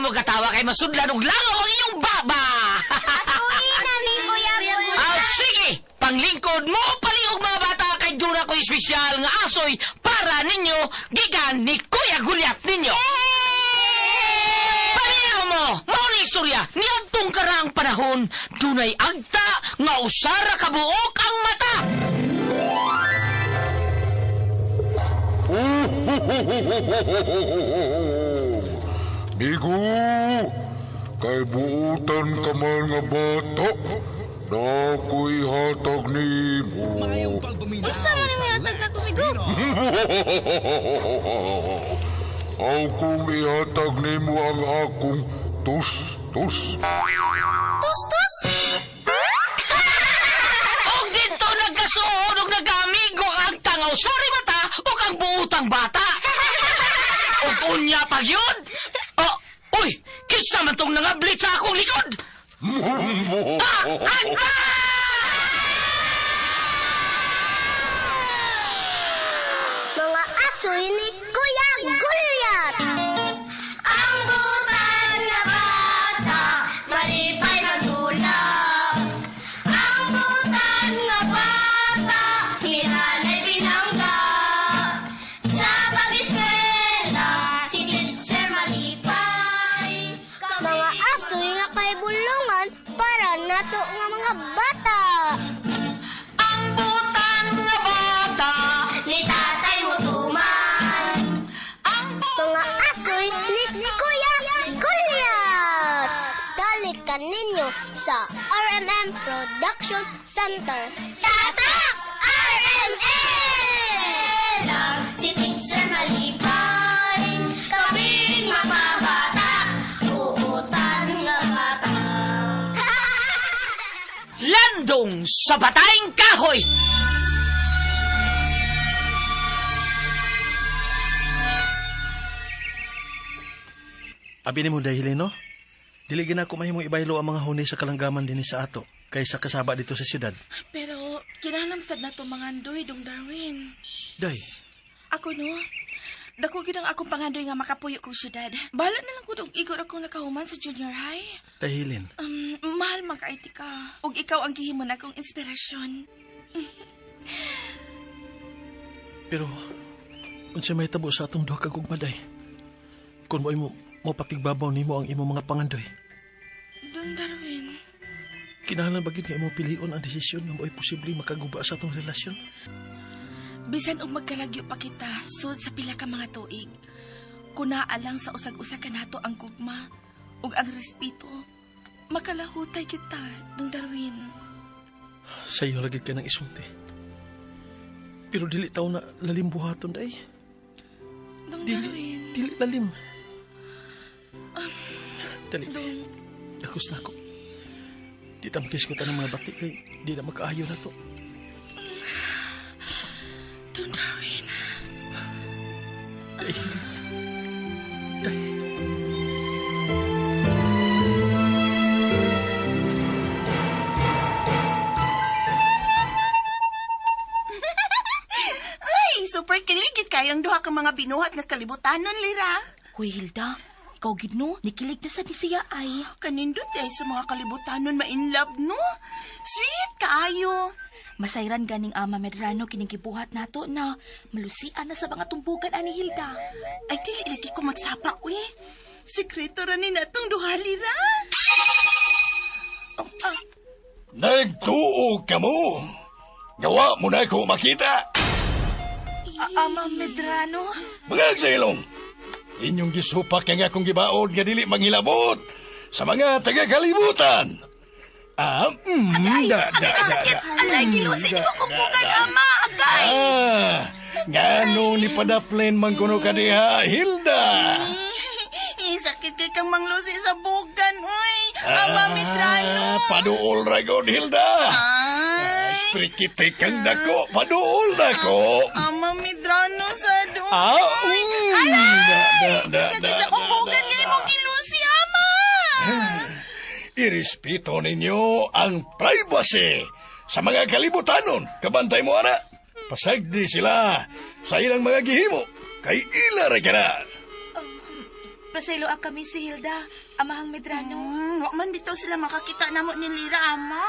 mo katawa kay masudlan og langaw ang inyong baba. Asuhin na ni Kuya Goliath. Ah, sige, panglingkod mo palihog, mga bata, kay duna ko espesyal nga asoy para ninyo gikan ni Kuya Gulyat ninyo. Paminaw mo, mao ni istorya, niadtong karaang panahon, dunay agta nga usara ka buok ang mata. Migo, kay buutan ka man nga bata, nako'y hatag nimo. Maayong pagpaminaw Unsa man sa ang hatag Let's nako, Migo? Pinoy. Aw kung ihatag nimo ang akong tus-tus. Tus, tus! Og dito nagkasuod og nagkaamigo ang agta nga usari mata ug ang buutang bata. Og unya pag yun. Oh, uy, kinsa man tong nangablit sa akong likod? Ah, agta! Mga asoy ni Kuya Goliath! Ang butan na bata, malipay magdula. Ang butan nga bata, hinanay binangga. Sa pag-eskwela, si teacher malipay. Mga asoy nga kay bulungan para nato nga mga bata. Ang butan nga bata, Ni tatay mo tuman. ang Mga asoy ni Kuya Goliath! Dalit ka ninyo sa RMM Production Center. Tatak! RMM! Si teacher malipay, kaming mga bata, uutan nga bata. Landong sa batayng kahoy. Abi nimo dahil no? Dili gina ko mahimong ibaylo ang mga huni sa kalanggaman dinhi sa ato kaysa kasaba dito sa syudad. Pero kinahanglan sad na to mangandoy, Dong Darwin. Day, Ako no, dako gyud ang akong pangandoy nga makapuyo kog syudad. Bahala na lang gud og igor akong nakahuman sa junior high. Dahilin. Mahal man kay ka. Ug ikaw ang gihimo na akong inspirasyon. Pero unsa may tabo sa atong duha ka gugma, day? Kung mo imo mo patigbabaw nimo ang imong mga pangandoy. Dong Darwin, Kinahanglan ba gyud nga imong pilion ang desisyon nga mo'y posible makaguba sa atong relasyon? Bisan og magkalagyo pa kita sud sa pila ka mga tuig, kunaa lang sa usag-usa kanato ang gugma ug ang respeto, makalahutay kita, Dong Darwin. Sa iyo lagi ka ng isulti. Pero dili taw na lalim buhaton, day. Dong Dili, Darwin. dili lalim. Dali. Dong, Dagos na ako. Di ta makiskutan ng mga bati kay di na makaayo na to. Dong Darwin. Day. Day. Ay, super kilig kayang duha ka mga binuhat nga kalibutanon, Lira. Hoy, Hilda, ikaw gid no, nikilig na sa ni siya ay. Kanindot ay sa mga kalibutanon ma-in love, no? Sweet kaayo. Masayran ganing Ama Medrano kining gibuhat nato na malusian na sa mga tumbukan ani, Hilda. Ay, dili lagi ko magsapa, uy. Sekreto ra ni natong duha, Lira. Oh, ah, Nagtuo ka mo. Gawa mo na ko makita. Ama Medrano? Bangag sa ilong. Inyong gisupak ang akong gibaod nga dili manghilabot sa mga taga-kalibutan. Ah, da, da, da, da. Alay, gilusin mo kumbugan, Ama. Agay! Ah, ngano ni padaplin man kuno ka diha, Hilda? Eh, sakit kay kang manglusi sa bugan, uy. Ama Medrano. Ah, paduol ra gud, Hilda. Ay, Sprikitik kang dako, paduol na ko. Ama Medrano sa doon. Ah, da, da, da, Sakit da, sa kumbugan da, nga da, imong gilusi, Ama. Irespeto ninyo ang privacy sa mga kalibutanon. Kabantay mo, ana. Pasagdi sila sa ilang mga gihimo. Kay ila ra ka na. Pasayloa kami si Hilda, Amahang Medrano. Wa man bitaw sila makakita namo ni Lira, ama.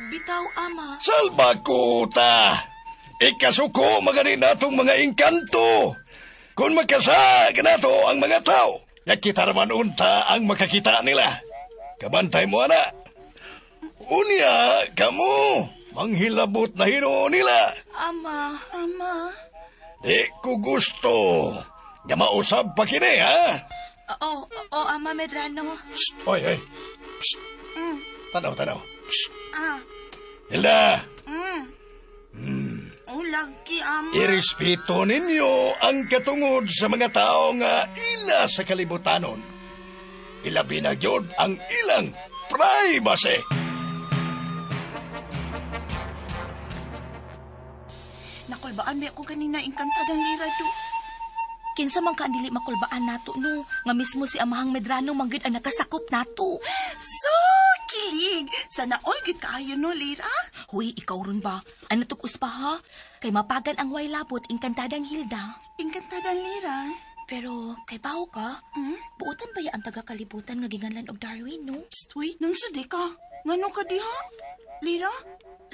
Bitaw, ama. Salba ko ta! Ikasuko magani natong mga engkanto. Kung magkasa kanato ang mga tao, nakita naman unta ang makakita nila. Kabantay mo, ana. Unya, kamo, manghilabot na hino nila. Ama. Ama. Di ko gusto. Nga mausab pa kini, ha? Oo, oo, Ama Medrano. Psst, oy, oy. Psst. Tanaw, tanaw. Psst. Ah. Hilda, Oh, lagi, ama. irespeto ninyo ang katungod sa mga tao nga ila sa kalibutanon. Ilabi na gyud ang ilang privacy. Nakulbaan ba ako kanina engkantadang Lira do. Kinsa man ka dili makulbaan nato no, nga mismo si Amahang Medrano man gyud ang nakasakop nato. So, kilig. Sana all gid kaayo no, Lira. Huy, ikaw ron ba? Ano tug pa ha? Kay mapagan ang way labot engkantadang Hilda. Engkantadang Lira. Pero kay bawo ka, buotan ba ya ang taga-kalibutan nga ginganlan og Darwin no? Psst, uy, nang sudi ka. Ngano ka diha? Lira?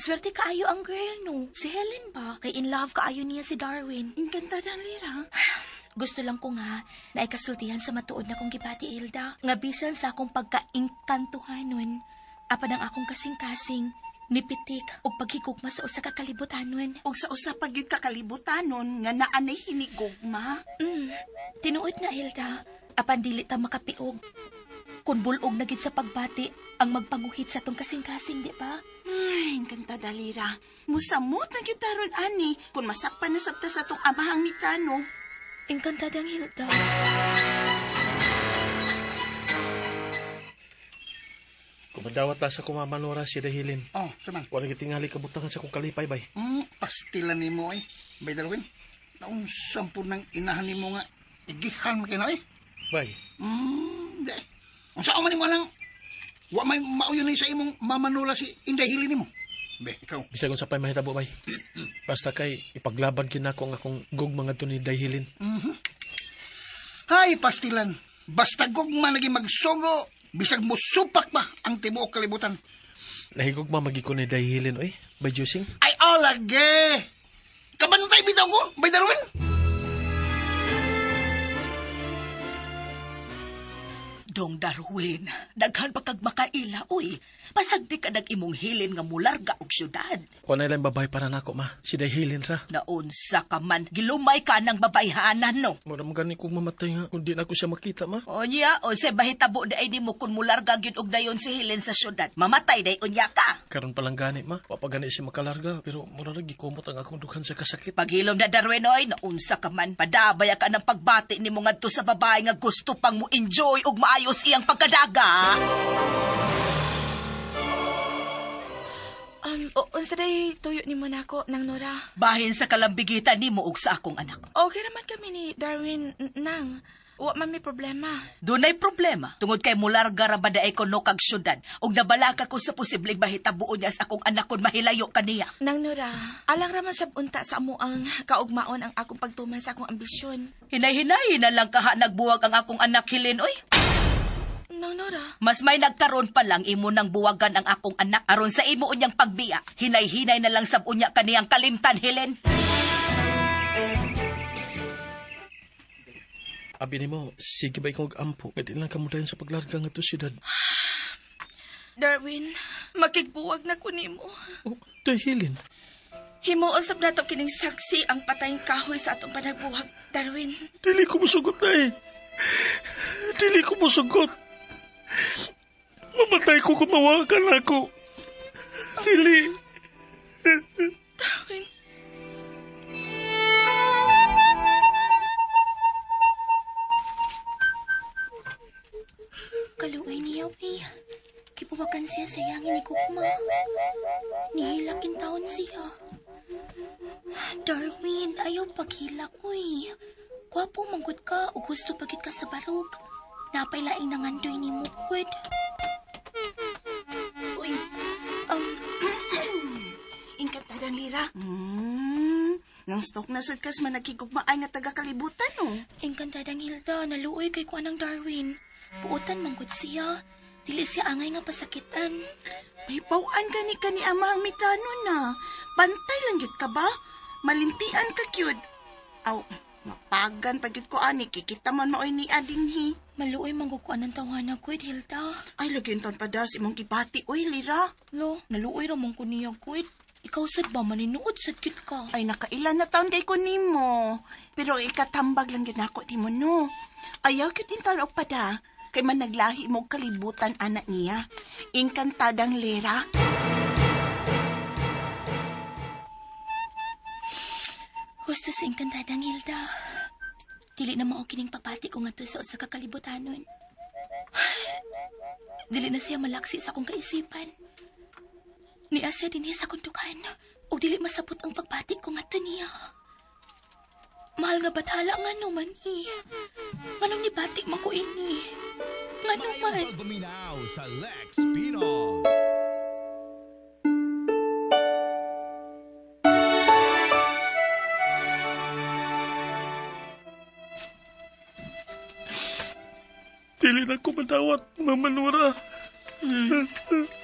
Swerte kaayo ang girl no. Si Helen ba? Kay in love kaayo niya si Darwin. Engkantadang Lira. Gusto lang ko nga na ikasultihan sa matuod na kong gibati, Hilda. Nga bisan sa akong pagka-engkantuhanon, apan ang akong kasing-kasing, nipitik og paghigugma sa usa ka kalibutanon. Og sa usa pa gyud ka kalibutanon nga naa nay hinigugma. Tinuod na, Hilda. Apan dili ta makapiog. Kun bulog na gid sa pagbati ang magpanguhit sa tong kasing-kasing, di ba? Ay, engkantada Lira. Musamot na gyud taron ani kung masakpan na sabta sa tong amahang Mitrano. Engkantadang Hilda. Kumadawat ta sa kumamanora si Dahilin. Oh, saman. Wala gitingali kabutangan sa kong kalipay, bay. Pastila nimo eh. Bay Darwin. Taong sampun ng inahan nimo nga igihan man kay na eh. Bay. Di. Unsa man nimo nang wa may mauyon ni sa imong mamanula si Inday Hili nimo. Be, ikaw. Bisag unsa pa'y mahitabo, bay. Basta kay ipaglaban gyud nako ang akong gugma ngadto ni Dahilin. Hay, pastilan. Basta gugma lagi magsugo, bisag musupak pa ang tibuok kalibutan. Nahigugma magi ko ni Dahilin, oy. Bay Jusing. Ay, oh, lagi. Kabantay bitaw ko, Bay Darwin. Dong Darwin, daghan pa kag makaila, uy. Pasagdi ka nag imong hilin nga mularga og syudad. Wala lang babae para nako, ma. Si Dahilin ra. Naunsa ka man, gilumay ka ng babayhanan, no? Mura man gani kong mamatay nga kung di na ako siya makita, ma. Unya, o sa bahitabo na ay nimo kung mularga gyud og dayon si Helen sa syudad. Mamatay day unya ka. Karon pa lang gani, ma. Wa pa gani siya makalarga, pero mura ra gikumot ang akong dughan sa kasakit. Paghilom na Darwin, oy, naunsa ka man. Padabaya ka ng pagbati nimo ngadto sa babae nga gusto pang mo enjoy og maayos iyang pagkadaga. Unsa day tuyo nimo nako nang Nora? Bahin sa kalambigitan nimo og sa akong anak. Okay raman kami ni Darwin nang. Wa man may problema. Dunay problema tungod kay mularga ra ba daay ko no kag syudad ug nabalaka ko sa posibleng mahitabo niya sa akong anak kun mahilayo kaniya. Nang Nora, alang raman sab unta sa amuang kaugmaon ang akong pagtuman sa akong ambisyon. Hinay-hinay na lang kaha nagbuwag ang akong anak Helen oy. Nang Nora, Mas may nagkaroon pa lang imo nang buwagan ang akong anak aron sa imo unyang pagbiya. Hinay-hinay na lang sab unya kaniyang kalimtan Helen. Abi nimo, sige ba ikaw ampo? Nga di lang kamudayon sa paglarga nga to siyudad. Darwin, makigbuwag na ko nimo. Oh, Dahilin. Himuon sab nato kining saksi ang patayng kahoy sa atong panagbuwag, Darwin. Dili ko musugot na eh. Dili ko musugot. Mamatay ko kung mawakan ako. Dili. Darwin. Kaluoy niya, uy. Kipuwakan siya sa yangin ni Gugma. Nihilak in taon siya. Darwin, ayaw paghilak, uy. Gwapo manggod ka o gusto pagit ka sa barog. Napay laing nangandoy ni Mukod. Uy, Engkantadang Lira. Nang stalk na sad kas man nagkigugmaay nga taga kalibutan, no? Engkantadang Hilda, naluoy kay kuan ang Darwin. Buotan manggod siya. Dili siya angay nga pasakitan. May bawaan gani ka ni Amahang Mitrano na. Bantay lang gyud ka ba? Malintian ka gyud. Aw, mapagan pa gyud ko ani kikita man maoy ni adinhi. Maluoy manggod ko anang tawhana ko, Hilda. Ay, lagi taon pa das imong gibati oy lira. Lo, naluoy ra man ko niya, kuy. Ikaw sad ba maninuod sad gyud ka? Ay, nakailan na taon kay ko nimo. Pero ikatambag lang gyud nako nimo no. Ayaw gyud intaon og pada kay man naglahi mo og kalibutan anak niya. Inkantadang lera. Husto sa engkantadang Hilda. Dili na mao kining papati ko ngadto sa usa ka kalibutanon. Dili na siya malaksi sa akong kaisipan. Niya siya dinhi sa kuntukan ug dili masabot ang pagbati ko ngadto niya. Mahal nga bathala nga naman eh. Nganong nibati man ko ini? Ngano man? Maayong pagpaminaw sa Lex Pino. Dili na ko madawat, Mama Nora.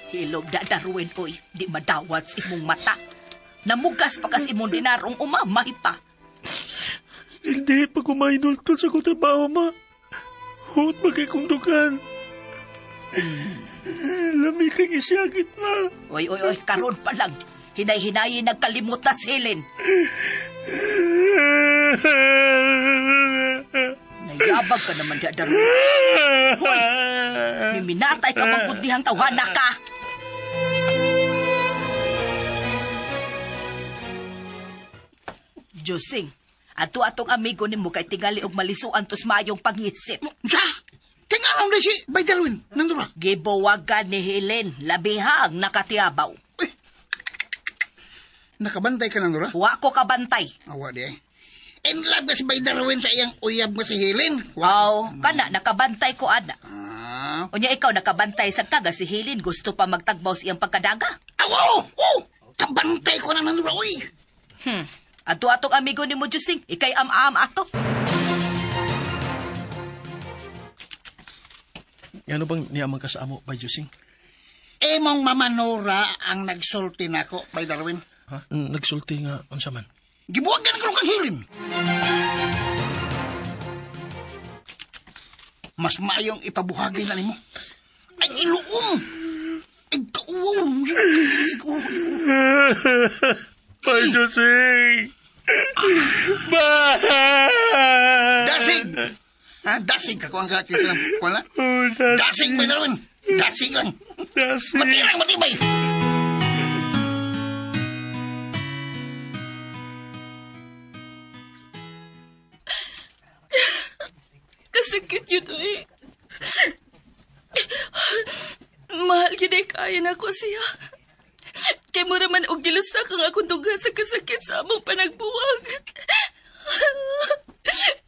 Hilog na Darwin, oy. Di madawat sa imong mata. Namugas pa kas imong dinarong umamay pa. Hindi pa ko mainultol sa kong trabaho, ma. Huot magay kong dukan. Lami kang isyagit, ma. Oy, oy, oy, karon pa lang. Hinay-hinayi nagkalimot na si Helen. Nayabag ka naman, da Darwin. Hoy, miminatay ka mangkundihang tawhana ka. Josing, ato atong amigo nimo kay tingali og malisuan tos mayong pangisip. Sa! Kaya nga alam si Bay Darwin, nandura. Gibuwagan ni Helen, labihang nakatiabaw. Uy! Nakabantay ka nandura? Wa ko kabantay. Awa di eh. In love ka si Bay Darwin sa iyang uyab mo si Helen. Wow, kana nakabantay ko ana. Ah. Unya ikaw nakabantay sa kaga si Helen gusto pa magtagbaw sa iyang pagkadaga. Awo! Oh! Kabantay ko na nandura, uy! Ato atong amigo ni mo Jusing, ikay am-am ato. Ano bang niyamang ka sa amo, Bay Jusing? Emong Mama Nora ang nagsulti nako, Bay Darwin. Ha? Nagsulti nga, unsa man? Gibuwagan ko kang Helen. Mas maayong ipabuhagin na nimo. Ay, iluom! Ay, kauwaw! Bay Jusing! Ba! Dasig! Ha? Dasig ka kuang ka kinsa lang. Kuang na? Oh, Dasig, Bay Darwin! Dasig lang! Dasig! Matirang matibay! Kasakit yun, oy. Mahal yun ay kaya na ko siya. Kay mura man og gilusak ang akong dugan sa kasakit sa among panagbuwag.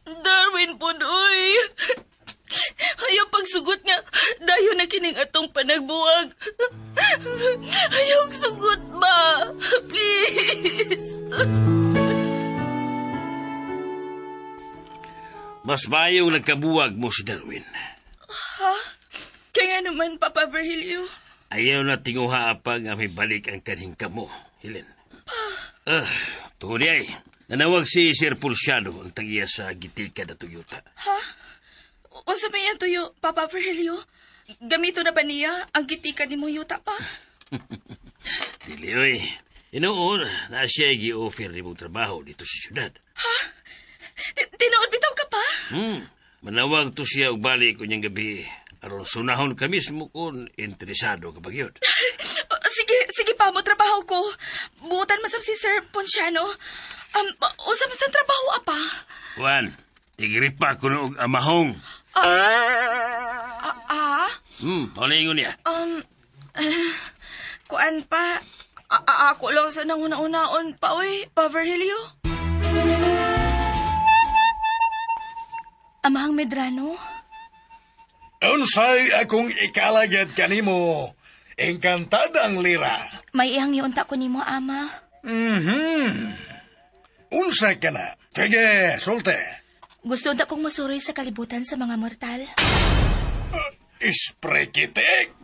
Darwin po, oy. Ayaw pagsugot nga, dayon na kining atong panagbuwag. Ayaw sugot ba? Please. Mas mayong nagkabuwag mo si Darwin. Ha? Kaya nga naman, Papa Virgilio. Ayaw na tinguha pa nga may balik ang kanhing kamo, Helen. Pa? Tungod ay, nanawag si Sir Pulsiano ang tagiya sa gitika na Toyota. Ha? Unsa may yan tuyo, Papa Virgilio? Gamito na ba niya ang gitika ni mo yuta pa? Dili, oy. Inoon, na siya gi-offer ni mong trabaho dito sa syudad. Ha? Tinuod bitaw ka pa? Manawag to siya og balik unyang gabi. Aron sunahon ka mismo kung interesado ka ba gyud. Sige, sige pa mo trabaho ko. Buotan man sab si Sir Ponciano. Unsa man sa trabaho apa? Juan, tigripa ko og amahong. Mao niya. Kuan pa, ako lang sa nanguna-unaon pa, oy, pa Virgilio. Amahang Medrano? Unsay akong ikalagad kanimo? Engkantadang lira. May iyang iunta ko nimo, Ama. Unsa ka na? Sige, sulte. Gusto na kong masuroy sa kalibutan sa mga mortal. Isprekitik!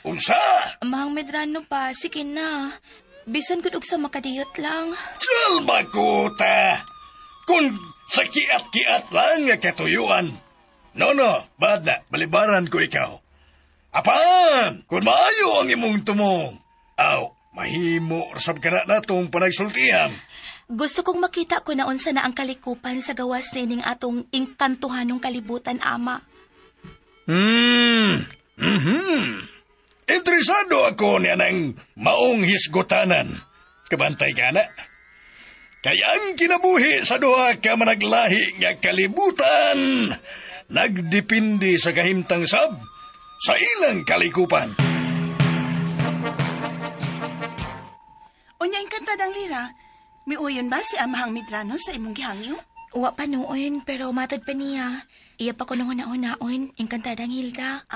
Unsa? Amahang Medrano pa, sige na. Bisan gud og sa makadiyot lang. Salbakuta! Kung sa kiat-kiat lang nga katuyuan. No, bad na, balibaran ko ikaw. Apan, kung maayo ang imong tumong, aw, mahimo sab ka na natong panagsultihan. Gusto kong makita ko na unsa na ang kalikupan sa gawas nining atong engkantuhanong kalibutan, ama. Interesado ako niya ng maong hisgutanan. Kabantay ka na. Kaya ang kinabuhi sa duha ka managlahi nga kalibutan, nagdepende sa kahimtang sab sa ilang kalikupan. Unya engkantadang Lira, miuyon ba si Amahang Medrano sa imong gihangyo? Wa pa noon, pero matod pa niya. Iya pa ko nung una-unaon, engkantadang Hilda.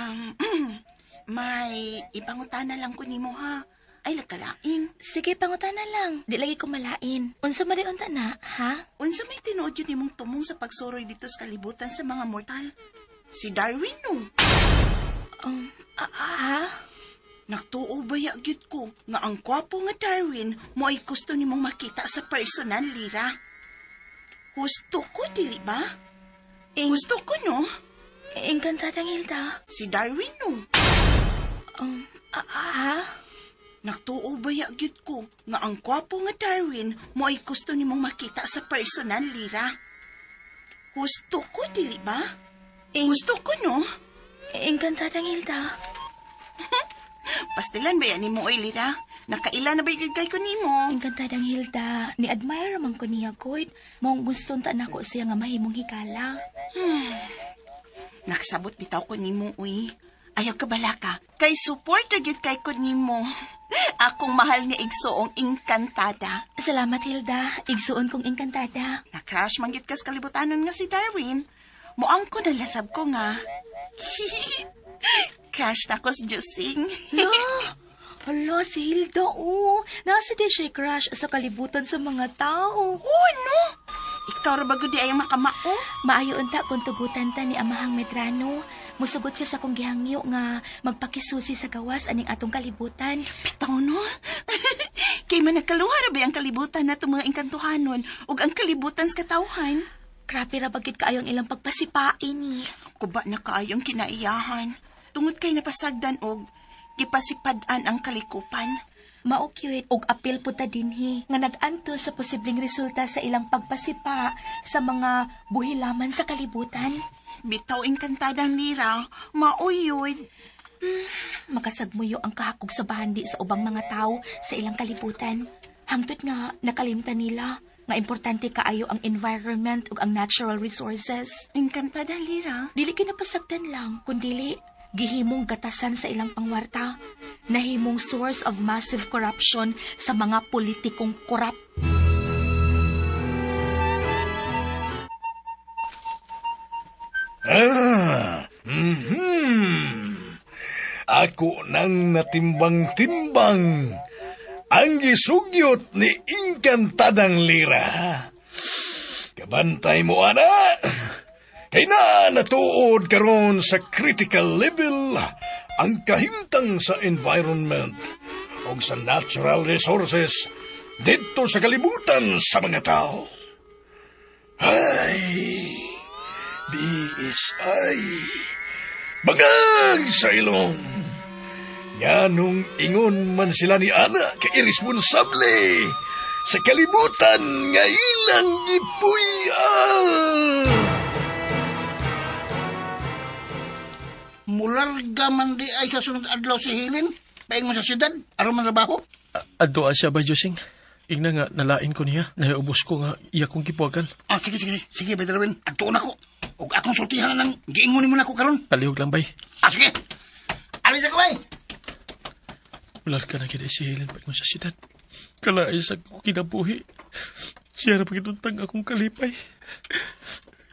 May ipangutana lang ko nimo ha. Ay, lagkalain. Sige, pangutana lang. Di lagi ko malain. Unsa man unta na, ha? Unsa may tinuod yun nimong tumong sa pagsuroy dito sa kalibutan sa mga mortal? Si Darwin, no? Ha? Nagtuo ba gyud ko nga ang kwapo nga Darwin mo ay gusto nimong makita sa personal, Lira? Gusto ko, dili ba? Gusto ko, no? Engkantadang Hilda. Si Darwin, no? Ha? Nagtuo ba gyud ko nga ang kwapo nga Darwin mo ay gusto nimong makita sa personal, Lira? Gusto ko, dili ba? Gusto ko, no? Engkantadang Hilda. Pastilan ba yan nimo, oy, Lira? Nakaila na ba yung kay ko nimo? Engkantadang Hilda, ni-admire man ko niya, God. Mong gustong ta nako siya nga mahimong hikala. Nakasabot bitaw ko nimo, uy. Ayaw ka balaka. Kay supporter gyud kay ko nimo. Akong mahal nga igsuong engkantada. Salamat, Hilda. Igsuon kong engkantada. Na-crush man gyud kas kalibutanon nga si Darwin. Muang ko nalasab ko nga. Crush na ko si Jusing. Hala, si Hilda, oh. Nasa di siya crush sa kalibutan sa mga tao. Oh, no? Ikaw ra ba gud di ay makamao? Maayo unta kung tugutan ta ni Amahang Medrano. Musugot siya sa kong gihangyo nga magpakisusi sa gawas aning atong kalibutan. Bitaw, no? Kay man nagkaluha ra ba ang kalibutan na itong mga engkantuhanon ug ang kalibutan sa katawhan? Grabe ra bagid kaayo ang ilang pagpasipain ni. Kuba na kaayo ang kinaiyahan. Tungod kay napasagdan og gipasipad-an ang kalikupan. Mao cute og apil pud ta dinhi nga nag-antos sa posibleng resulta sa ilang pagpasipa sa mga buhilaman sa kalibutan. Bitaw engkantadang Lira, mao yun. Makasagmuyo ang kahakog sa bahandi sa ubang mga tao sa ilang kalibutan. Hangtod nga nakalimtan nila nga importante kaayo ang environment ug ang natural resources. Engkantadang Lira? Dili kinapasagdan lang, kundili gihimong gatasan sa ilang pangwarta, nahimong source of massive corruption sa mga politikong korap. Ako nang natimbang-timbang ang gisugyot ni Engkantadang Lira. Kabantay mo, ana. Kay na natuod karon sa critical level ang kahimtang sa environment o sa natural resources dito sa kalibutan sa mga tao. Ay, BSI, bagag sa ilong. Nganong ingon man sila ni Ana ka irresponsable sa kalibutan nga ilang gipuy-an. Mularga man di ay sa sunod adlaw si Helen. Paingon sa syudad, aron man trabaho. Adtoa siya ba, Josing? Igna nga, nalain ko niya. Nahiubos ko nga, iya kong gipuagan. Ah, sige, sige. Sige, Brother Darwin. Adtuon ako. Ug akong sultihan na ng giingon mo na ako karon. Palihog lang, bay. Ah, sige. Alis ako, bay. Mularga na gid si Helen paingon sa syudad. Kalaay sa kinabuhi. Siya na paginuntang akong kalipay.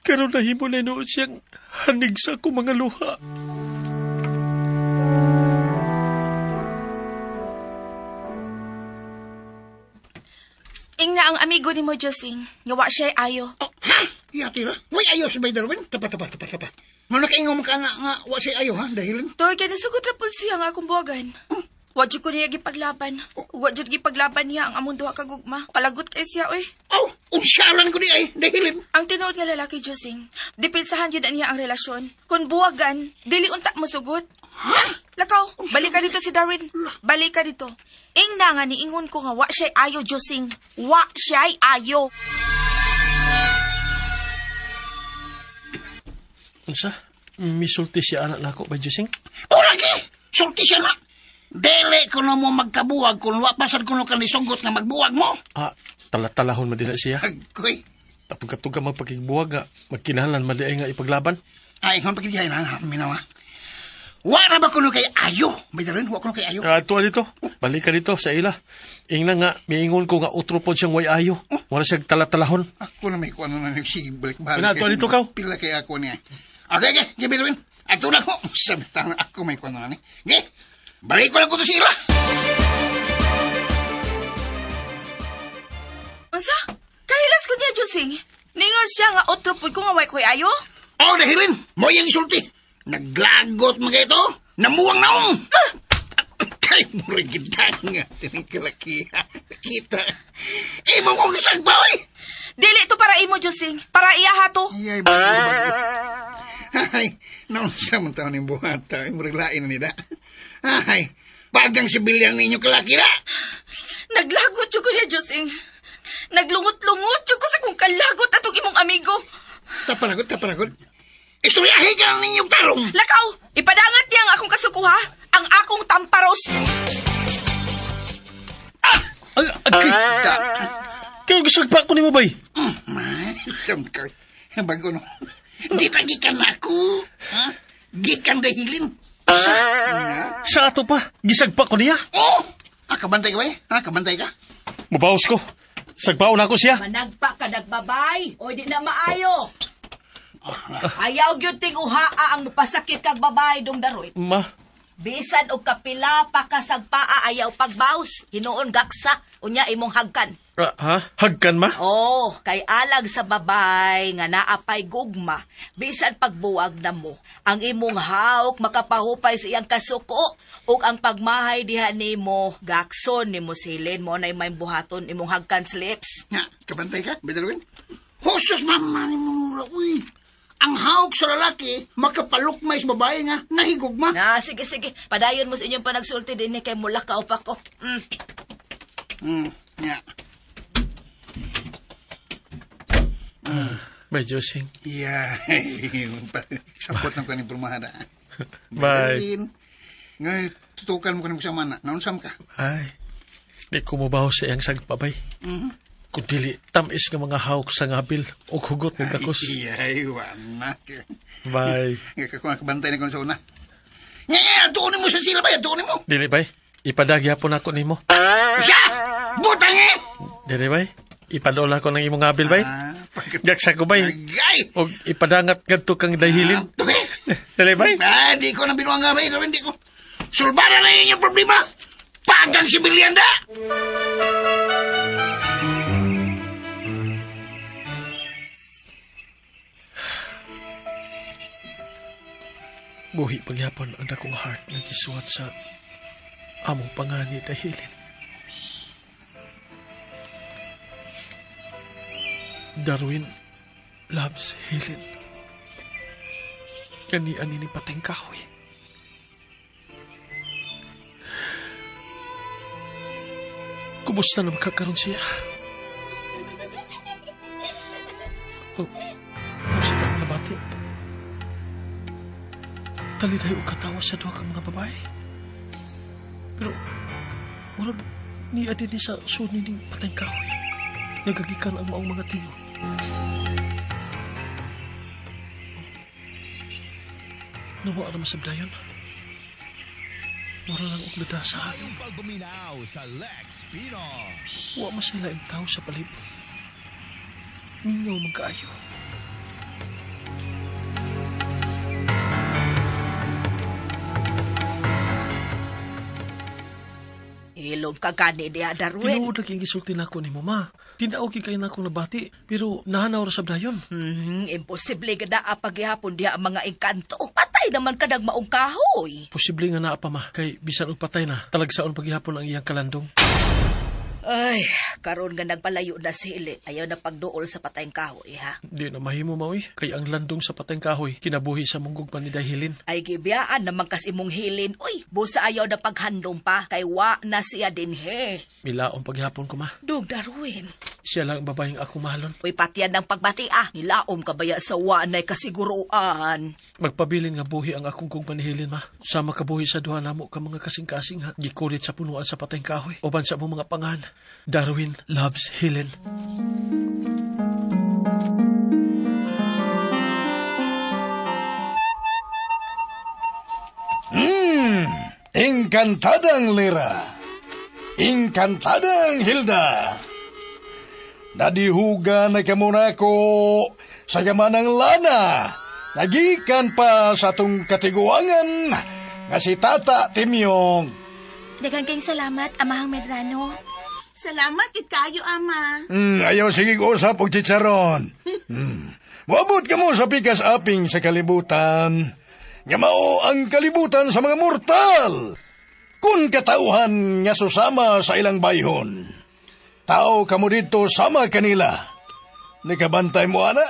Karon nahimo na noon siyang hanig sa akong mga luha. Ingna ang amigo amigo ni mo, Josing, nga wa siya'y ayo. Oh, ha? Iya, tira. Way ayo si Bay Darwin. Tapa. Nga nakaingon ka nga wa siya ayo, ha? Dahilin. Toy, kaya nasugot ra po siya nga akong buwagan. Wa jud ko niya gipaglaban. Wa jud gipaglaban niya ang among duha ka gugma. Kalagot kay siya, oy. Oh, unsalan ko di ay, dahilin. Ang tinuod nga lalaki, Josing, dipilsahan jud na niya ang relasyon. Kung buwagan, dili unta mosugot. Ha? Lakaw, balik ka dito si Darwin. Balik ka dito. Ingna nga niingon ko nga wa siya'y ayo, Josing. Wa siya'y ayo. Unsa? Misulti siya anak nako ba, Josing? O lagi! Sulti siya na! Dili ko na mo magkabuwag kung wa pasad ko no kanisugot nga magbuwag mo. Ah, tala-talahon man dila siya. Agoy. Tapos katuga magpakigbuwag nga, magkinahanglan man di ay nga ipaglaban. Ay, kung pagkidihay na, minawa. Wa na ba kuno kay ayo? May Darwin, wa kuno kay ayo. Ato dito. Balik ka dito sa ila. Ingna nga, miingon ko nga utro po siyang way ayo. Wala siyang tala-talahon. Ako na may kuano na nagsige balik-balik. Wala, ato dito kaw. Pila kay ako niya. Okay, okay, okay, Darwin. Ato na ko. Sabitang ako may kuano na ni. Okay, balik ko lang ko to sa ila. Unsa? Kahilas ko niya, Josing. Ningon siya nga otro po ko nga way ko'y ayo? Oh, dahilin. Mo yung isulti. Naglagot mga ito. Namuwang naong. Kay mo rin kita nga. Tinikalaki. Kita. Imo kong isang bawi. Dili ito para imo, Josing. Para iya ha to. Ay, bago. Ay, naon sa man taon yung buhata. Imo rin lain na nila. Ay, pagang sibilyan ninyo kalaki na. Naglagot yun ko niya, Josing. Naglungot-lungot yun ko sa kong kalagot atong imong amigo. Taparagot. Istoryahe ka lang ninyong tarong. Lakaw, ipadangat niya ang akong kasukuha, ang akong tamparos. Ah! Ay, kaya gusto pa ako ni mo, bay? Bago no. Di pa gikan ako. Ha? Gikan dahilin. Sa ato pa? Gisagpa ko niya? Oh! Ah, kabantay ka, bay? Ha, kabantay ka? Mabawas ko. Sagpaon ako siya. Managpa ka nagbabay. O di na maayo. Ayaw gyud tinguhaa ang mapasakit kag babay dong daroy. Ma. Bisan og kapila pa ka sagpaa ayaw pagbaws. Hinuon gaksa unya imong hagkan. Ha? Hagkan ma? Oh, kay alag sa babay nga naapay gugma. Bisan pagbuwag na mo, ang imong hawk makapahupay sa iyang kasuko ug ang pagmahay diha nimo gakson nimo silin mo nay may buhaton imong hagkan sa lips. Nga, kabantay ka, Bedalwin? Hosos mama ni mo, uy. Ang hawk sa lalaki, makapalukmay sa babae nga, nahigugma. Na, sige. Padayon mo sa inyong panagsulti din kay mulakaw pa ko. Yeah. Bye, Josing. Yeah. Sapot ng kaning purmahada. Bye. Ngay, tutukan mo kaning sama na. Naunsam ka? Ay, di ko mabaho sa iyang sagpabay. Mm-hmm. Kundili, tamis nga mga hawk sa ngabil o hugot ng gakos. Ay, wana. Bye. Kabantay na ko sa una. Nga, atuon mo sa sila ba? Atuon mo. Dili, bay. Ipadagya po na ako nimo. Siya! Butang eh! Dili, bay. Ipadola ko ng imong ngabil, bay. Gaksa ko, bay. O ipadangat ngadto kang dahilin. Dili, bay. Ah, di ko na binuang nga, bay. Hindi ko. Sulbara na inyong problema. Pagang sibilyan da! Buhi pagyapon ang dakong heart nga gisuwat sa among pangani dahilin. Darwin loves Helen. Kani ani ni pateng kahoy. Kumusta na makakaroon siya? Oh, kumusta na nabati? Taliday o katawa sa duha kang mga babae. Pero, murag niya din sa suni ning pateng kahoy. Nagagikan ang maong mga tingo. Nawa na masabdayon. Mura lang og nada sa hangin. Pagbuminaw sa Lex Pino. Wa masila ang tao sa palibot. Mingaw man kaayo. Hilom ka gani diha, Darwin. Tinuod lagi ang gisulti nako nimo, ma. Tinaw kay kayo nako nabati, pero nahanaw ra sab dayon. Imposible ka na paghihapon diha ang mga engkanto. Patay naman ka maong kahoy. Posible nga naa pa, ma, kay bisan og patay na, talagsaon paghihapon ang iyang kalandong. Ay, karon nga nagpalayo na si Hili. Ayaw na pagduol sa patayng kahoy, ha? Di na mahimo maoy, kay ang landong sa patayng kahoy kinabuhi sa munggog pa ni Dahilin. Ay gibiyaan naman kas imong hilin. Uy, busa ayaw na paghandom pa, kay wa na siya dinhe. Milaong paghihapon ko, ma. Dug Darwin. Siya lang ang babaeng akong mahalon. Uy, patian ng pagbati ah. Nilaom ka baya sa wa na'y kasiguruan. Magpabilin nga buhi ang akong gugma ni Helen, ma. Sama kabuhi sa duha namo ka mga kasing-kasing ha. Gikulit sa punuan sa patayng kahoy. Uban sa among mga pangan. Darwin loves Helen. Engkantadang Lira. Engkantadang Hilda. Nadihuga na kamo nako sa yamanang lana. Nagikan pa sa atong katiguangan nga si Tata Timyong. Daghang kayong salamat, Amahang Medrano. Salamat gid kayo, ama. Ayaw sige usap og chicharon. Moabot ka mo sa pikas aping sa kalibutan. Nga mao ang kalibutan sa mga mortal. Kung katauhan nga susama sa ilang bayhon. Tao kamo dito sama kanila. Nakabantay mo, ana.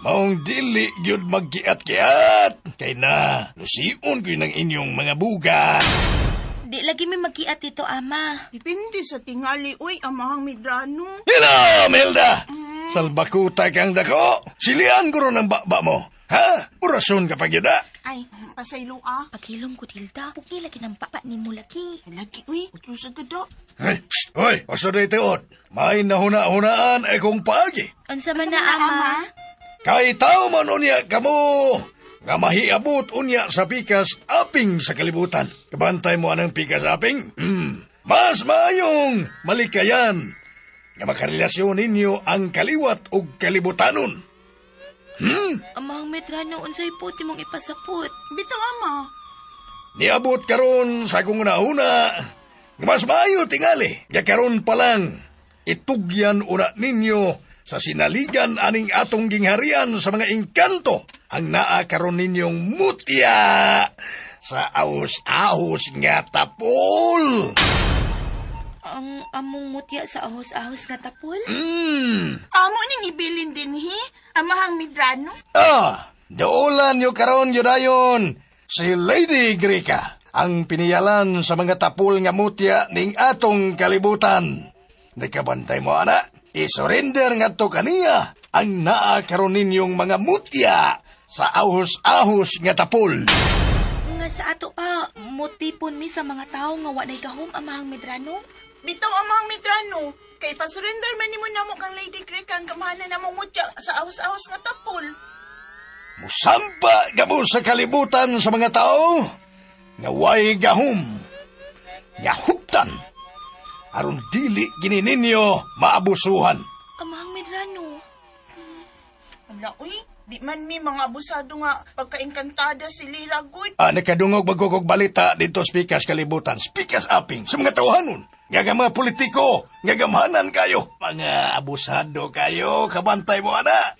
Maong dili gyud magkiat-kiat. Kay na, lusion ko ng inyong mga buga. Di lagi may magkiat dito, Ama. Depende sa tingali, uy, Amahang Medrano. Hello, Melda! Salbakuta kang dako. Silian ko ron ang baba mo. Ha? Orasyon ka pag yun, ah. Ay, pasaylo ah. Paghilom ko, Tilda. Pugi lagi ng papa ni mo lagi. Lagi, uy. Utro sa gado. Hey, psst, hoy, basta na itiod. May nahuna-hunaan ay kung paagi. Unsa man na, Ama? Kay tao man unya kamo nga mahiabot unya sa pikas aping sa kalibutan. Kabantay mo anang pikas aping? Mas maayong malikayan nga makarelasyon ninyo ang kaliwat og kalibutanon. Amahang Medrano, unsay puti mong ipasapot? Bitaw, Ama. Niabot karon sa akong una-una. Mas maayo tingali. Nga karon pa lang, itugyan una ninyo sa sinaligan aning atong gingharian sa mga engkanto ang naa karon ninyong mutya sa ahos-ahos nga tapol. Ang among mutya sa ahos-ahos nga tapol? Amo ning ibilin dinhi, Amahang Medrano. Ah, dolan yo karon yudayon si Lady Greca ang piniyalan sa mga tapol nga mutya ning atong kalibutan. Nakabantay mo, ana, isurrender ngadto kaniya ang naa karon ninyong mga mutya sa ahos-ahos nga tapol. Nga sa ato pa, mutipon mi sa mga tawo nga wa nay gahom, Amahang Medrano. Bitaw, Amahang Medrano, kay pasurrender man nimo namo kang Lady Greca ang gamhanan namong mutya sa ahos-ahos nga tapol. Musampa gamo sa kalibutan sa mga tao nga way gahom, nga huptan, aron dili gini ninyo maabusuhan. Amahang Medrano. Ala, uy, di man mi mga abusado nga pagkaengkantada si Lira good. Ah, nakadungog magkukog balita dito sa pikas kalibutan, pikas aping sa mga tawhanon. Nga nga mga politiko, nga gamhanan kayo. Mga abusado kayo, kabantay mo, ana.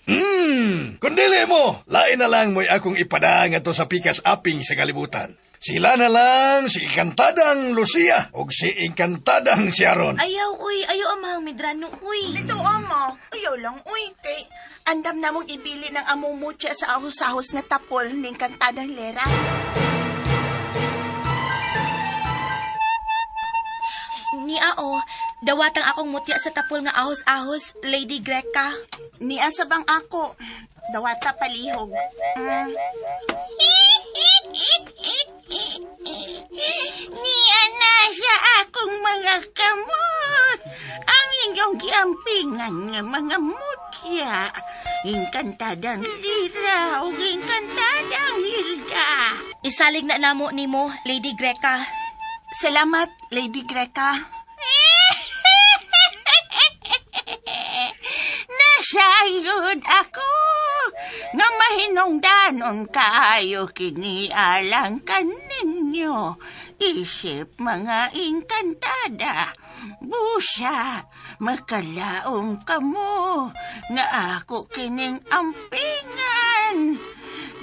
Kung dili mo, lain na lang mo'y akong ipadang ato sa pikas aping sa kalibutan. Sila na lang si Engkantadang Lucia o si Engkantadang Sharon. Ayaw, uy, ayaw, Amahang Medrano, uy. Bitaw, Ama, ayaw lang, uy, kay andam namong ibili ng among mutya sa ahos-ahos nga tapol ni Engkantadang Lera. Ni ao, dawatang akong mutya sa tapol nga ahos-ahos, Lady Greca. Niya sa bang ako, dawata palihog. Niya na siya akong mga kamot. Ang inyong giampingan nga mga mutya. Engkantadang Lira o engkantadang Hilda. Isalig na namo nimo, Lady Greca. Salamat, Lady Greca. Nasayod ako nga mahinungdanon kaayo kini alang kaninyo. ninyo. Isip mga engkantada. Busa, makalaom kamo nga ako kining ampingan.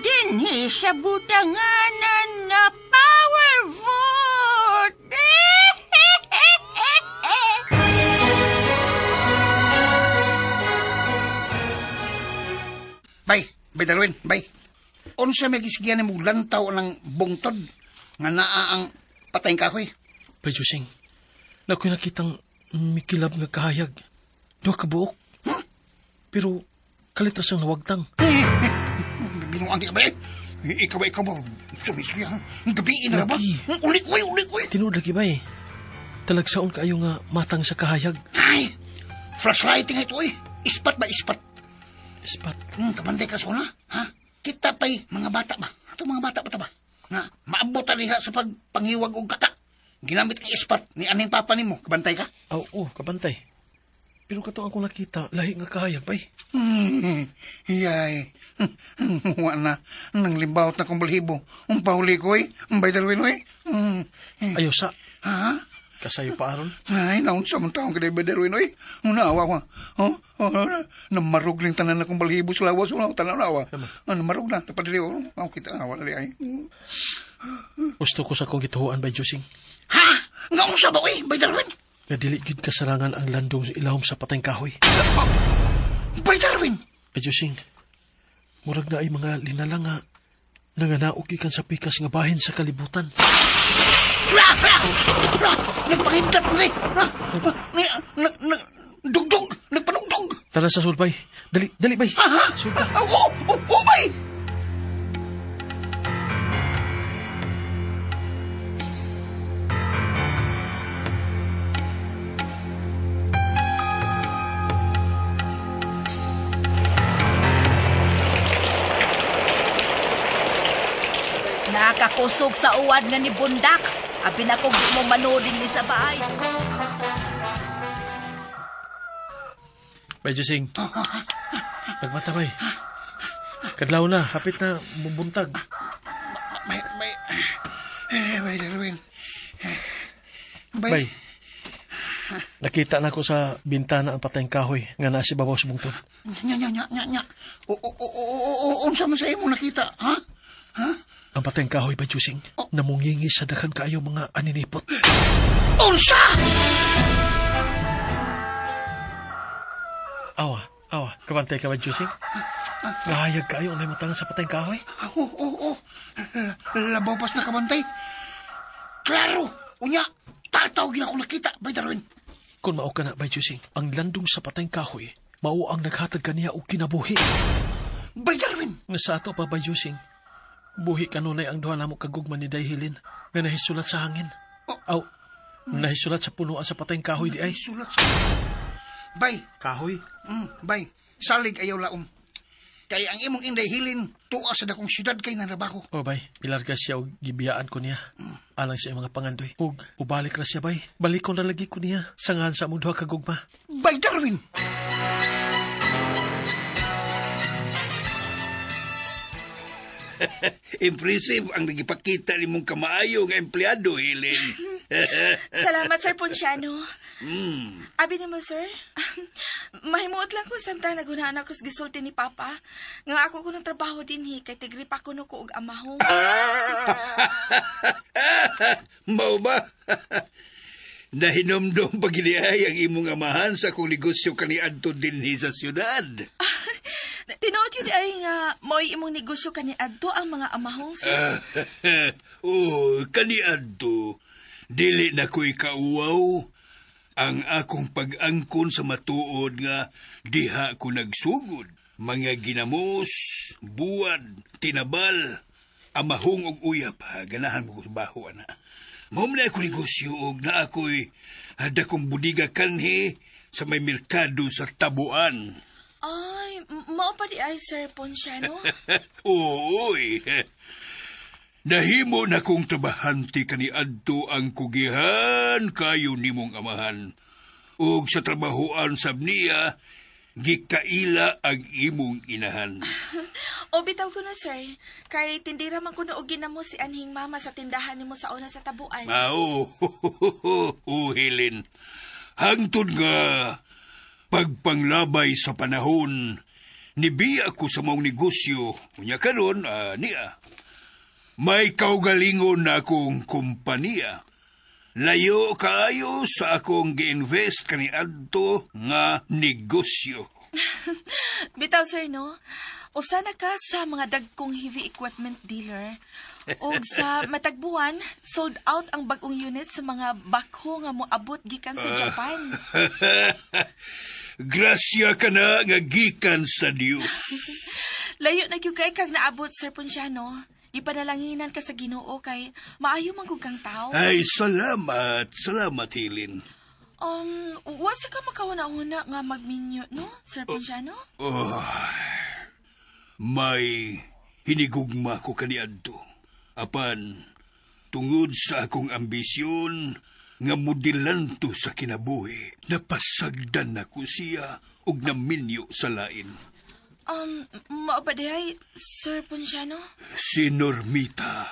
Dinhi sa butanganan nga power vote. Bay, bay Darwin, bay. Unsa may gisgiyan nimo lantaw ng bungtod nga naa ang patayng kahoy? Bay Jusing, nakoy nakitang mikilab nga kahayag. Duha ka buok. Pero kalitas ang nawagtang. Binuang di ka ba eh? Ikaw ba, ikaw ba? Sumisli ha? Gabi na ba? Lagi. Ulit, uy, ulit, uy. Tinuod lagi ba eh. Talagsaon kaayo nga matang sa kahayag. Ay, flashlighting ito, uy. Ispat ba, ispat? Ispat. Kabantay ka sona, ha? Kita pa'y mga bata ba? Ato mga bata pa ta ba? Nga, maabot ta diha sa pagpangiwag og kata. Ginamit ang ispat ni aning papa nimo. Kabantay ka? Oo, kabantay. Pero katong akong nakita, lahi nga kahayag, bay. Yay. Wa na. Nang limbawot na kong balhibo. Ang pahuli ko, eh. Ang bay Darwin, eh. Ayaw sa. Ha? Kasayo pa aron. Ay, naon sa mong taong kay Bay Darwin, oy. Una, awa ko. Oh, oh, namarog rin tanan na kong balhibo sa lawas. Una, tanan na, awa. Ah, namarog na. Napadali, oh. Oh, kita, awa na ay. Gusto ko sa akong gituhuan, Bay Jusing. Ha? Nga unsa ba, oy, Bay Darwin? Nga dili gyud kasarangan ang landong sa ilawom sa patayng kahoy. Bay Darwin! Bay Jusing, murag na ay mga linala nga nanganaog gikan sa pikas nga bahin sa kalibutan. Ra! Ra! Ra! Nagpangindot ni! Ra! Dugdug! Nagpanugdog! Tara sa sulbay. Dali, dali, bay. Ha? Ha? Sulta. Oh, oh, oh, bay! Nakakusog sa uwad nga ni Bundak. Abi na kong di mo manodin ni sa bahay. Bay Jusing. Nagmata, bay. Kadlaw na, hapit na bubuntag. Bay, bay. Eh, bay, Darwin. Eh, bay. Bay. Nakita na ko sa bintana ang patayng kahoy nga naa si babaw sa bungtod. Nya, nya, nya, nya, nya. O, o, o, o, o, o, unsa man sa imo nakita, ha? Ha? Ang patayng kahoy, Bay Jusing, namungingi sa daghan kaayo mga aninipot. Unsa? Awa, awa, kabantay ka ba, Jusing? Nahayag kaayo ang naimutang sa patayng kahoy? Oo, oo, oo. Labaw pas nakabantay. Klaro! Unya, tataw gina ko nakita, Bay Darwin. Kung mao ka na, Bay Jusing, ang landong sa patayng kahoy, mao ang naghatag kaniya og kinabuhi. Bay Darwin! Nga sa ato pa, Bay Jusing, buhi kanunay ang duha namo kagugma ni Dayhilin nga nahisulat sa hangin. Aw, nahisulat sa punuan sa patayng kahoy di ay. Nahisulat sa... Bay! Kahoy? Bay, salig ayaw laom. Kay ang imong Inday Hilin, tuwa sa dakong syudad kay nanrabaho. Oh, bay, pilarga siya og gibiyaan ko niya. Alang sa iyang mga pangandoy. Ug ubalik ra siya, bay. Balikon ra lagi ko niya. Sangahan sa among duha ka gugma. Bay Darwin! Impressive ang nagipakita ni mong kamaayo nga empleyado, Helen. Salamat, Sir Ponciano. Abi nimo, sir. Mahimuot lang ko samtang nagunaan ako sa gisulti ni Papa. Nga ako ko ng trabaho dinhi kay tigri pa kuno ko og amahong. Mao ba? Nahinomdom pa gini ay ang imong amahan sa akong negosyo kaniadto dinhi sa siyudad. Tinuod yun ay nga mo'y imong negosyo kaniadto ang mga amahong, sir. Oh, kaniadto. Dili na ko'y kauwaw. Ang akong pag-angkon sa matuod nga diha ko nagsugod. Mga ginamos, buwad, tinabal, amahong og uyap. Ganahan mo ko sa baho, ana. Mao man ako negosyo og na ako'y dakong budiga kanhi sa may merkado sa Tabuan. Ay, mao pa di ay, Sir Ponciano? Ooy. Nahimo na kong trabahante kaniadto ang kugihan kayo nimong amahan. Ug sa trabahoan sab niya, Gikaila ang imong inahan. O bitaw ko na, sir. Kay tindira man kuno og ginamo si anhing mama sa tindahan nimo sa una sa tabuan. Mao, uhilin. Hangtod nga, pagpanglabay sa panahon, nibiya ko sa maong negosyo. Unya karon, niya. May kaugalingon na akong kompanya. Layo kaayo sa akong gi-invest kaniadto nga negosyo. Bitaw, sir, no? Usa na ka sa mga dagkong heavy equipment dealer. Og sa matagbuan, sold out ang bagong unit sa mga bakho nga moabot gikan sa Japan. Grasya ka na nga gikan sa Dios. Layo na gyud kay kag naabot, Sir Ponciano. Ipanalanginan ka sa Ginoo kay maayo man gud kang tao. Ay, salamat. Salamat, Hilin. Wasa ka makauna-una nga magminyo, no, Sir Ponciano? Oh, may hinigugma ko kaniadto. Apan, tungod sa akong ambisyon nga modelanto sa kinabuhi, napasagdan nako siya og naminyo sa lain. Mao ba diay, Sir Ponciano? Si Normita.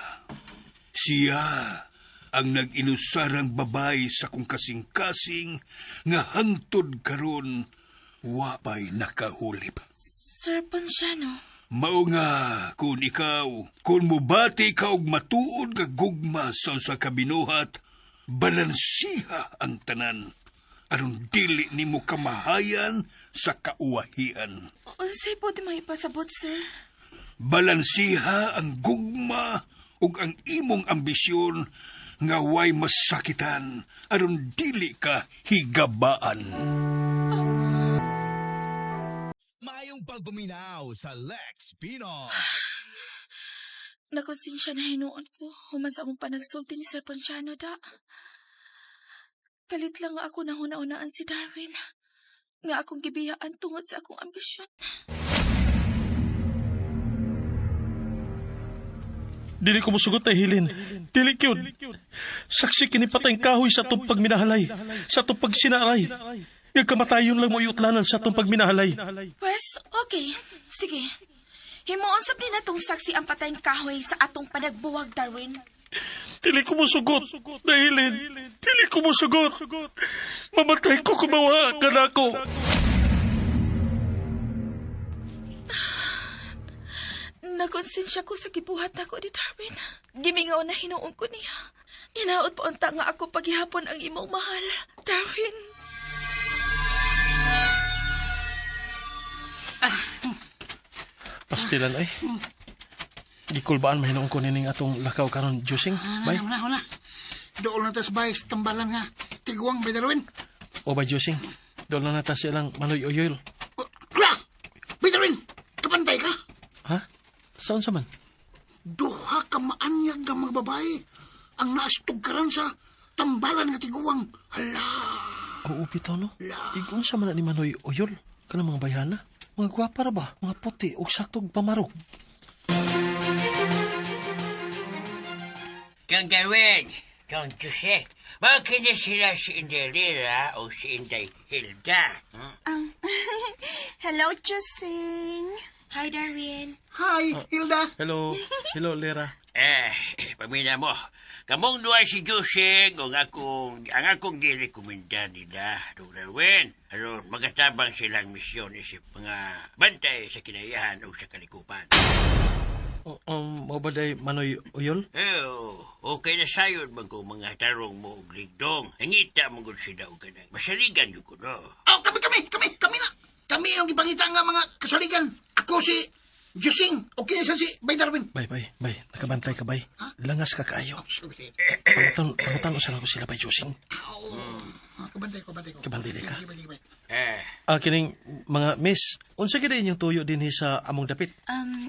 Siya ang nag-inusarang babay sa kong kasing-kasing nga hangtod karon wapay nakahulip. Sir Ponciano? Mao nga kung ikaw, kung mubati ka og matuod nga gugma sa usa ka binuhat, balansiha ang tanan. Aron dili nimo kamahayan sa kauwahian. Unsay po di maipasabot, sir? Balansiha ang gugma ug ang imong ambisyon nga way masakitan aron dili ka higabaan. Maayong pagpaminaw sa Lex Pinoy. Nakonsensya na hinuon ko human sa among panagsulti ni Sir Ponciano da. Kalit lang nga ako nahuna-unaan si Darwin. Nga akong gibiyaan tungod sa akong ambisyon. Dili ko musugot ay Hilin. Dili kyud. Saksi kini patayng kahoy sa atong pagminahalay, sa atong pagsinaray. Nga kamatayon lang mo iutlanan sa atong pagminahalay. Pwes, okay. Sige. Himuon sab ni natong saksi ang patayng kahoy sa atong panagbuwag, Darwin. Dili ko musugot, Dahilin. Dili ko musugot. Mamatay ko kumawa ka na ako. Nakonsensya ko sa gibuhat nako ni Darwin. Gimingaw na hinuon ko niya. Hinaot pa unta nga ako paghihapon ang imong mahal, Darwin. Pastilan ay. Gikulbaan mahinuon ko nining atong lakaw karon, Jusing. Bay. Wala, wala. Dool na tas bay, tambalan nga. Tiguang, bay Darwin. O bay, Jusing. Dool na nata silang manoy oyoy. Wala! Bay Darwin, kapantay ka? Ha? Saan sa man? Duha ka maanyag nga mga babae ang naastog karon sa tambalan nga tiguang. Hala! Oo, bitaw no? Igon sa man ni Manoy Oyol. Kanang mga bayhana. Mga gwapa ra ba? Mga puti o saktog pamarog. Kang Darwin, Kang Jose, bakit na sila si Inday Lira o si Inday Hilda? Hello, Jusing. Hi, Darwin. Hi, Hilda. Hello. Hello, Lera. Pamina mo. Kamong duwa si Jusing o ang akong girekomenda nila, Dong Darwin. Aron magatabang silang misyon isip mga bantay sa kinayahan o sa kalikupan. Mao ba day Manoy Oyol? Eh, okay na sayon man kung mga tarong mo og ligdong. Hangita mo gud sila og kanang masaligan jud ko, no? Oh, kami na. Kami ang gipangita nga mga kasaligan. Ako si Jusing, okay na siya si Bay Darwin. Bay. Nakabantay ka, bay. Langas ka kaayo. Pangutan usa lang ko sila, Bay Jusing. Kabantay ko. Kabantay ka. Sige, bay. Kining mga miss, unsa gid inyong tuyo dinhi sa among dapit?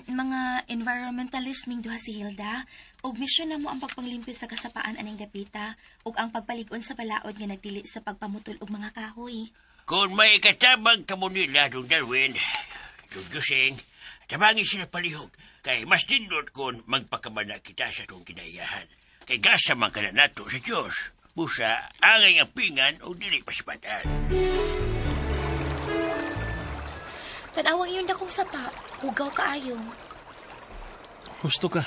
Mga environmentalist ming duha si Hilda, ug misyon namo ang pagpanglimpyo sa kasapaan aning dapita ug ang pagpalig-on sa balaod nga nagdili sa pagpamutol og mga kahoy. Kung may katabang kamo nila, Dong Darwin, Dong Jusing, tabangin sila palihog. Kay mas nindot kung magpakamana kita sa itong kinayahan. Kay gasa man ka na nato sa Diyos. Busa, angay ang pingan o dili pasipatan. Tanawang iyon dakong sapa, hugaw kaayo. Husto ka.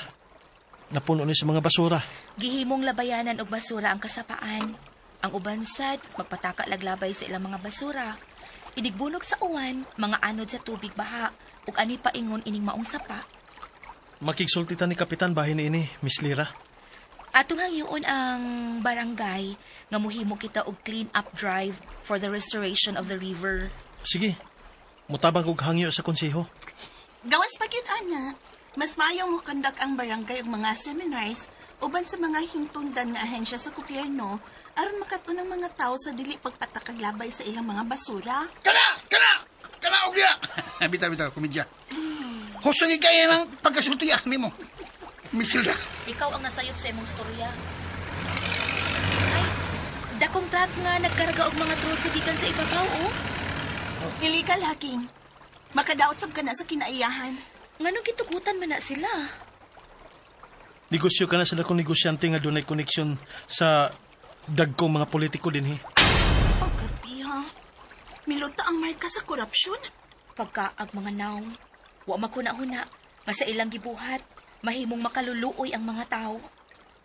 Napuno ni sa mga basura. Gihimong labayanan og basura ang kasapaan. Ang uban sad, magpataka laglabay sa ilang mga basura. Inigbunog sa uwan, mga anod sa tubig baha, ug ani paingon ining maong sapa. Makigsulti ta ni Kapitan bahin niini, Miss Lira. Atong hangyoon ang barangay nga muhimo kita og clean up drive for the restoration of the river. Sige. Mutabang og hangyo sa konseho. Gawas pa gyud ana. Mas maayo mo kondak ang barangay og mga seminars uban sa mga hingtungdan nga ahensya sa gobyerno aron makatunang mga tao sa dili pagpatakaglabay sa ilang mga basura. Kana! Kana! Kana og diya! Bitaw, bitaw, komedya. Husay kaya ng pagkasultian nimo. Miss Hilda. Ikaw ang nasayop sa imong storya. Ay, dakong truck nga nagkarga og mga troso gikan sa ibabaw, oh. Illegal hacking. Makadaot sab ka na sa kinaiyahan. Nganong gitugutan man na sila? Negosyo ka na sila kung negosyante nga dunay koneksyon sa dagkong mga politiko dinhi. Oh, grabe ha. Miluta ang marka sa korupsyon. Pagka ang mga naong, wa makuna-huna, nga sa ilang gibuhat, mahimong makaluluoy ang mga tao.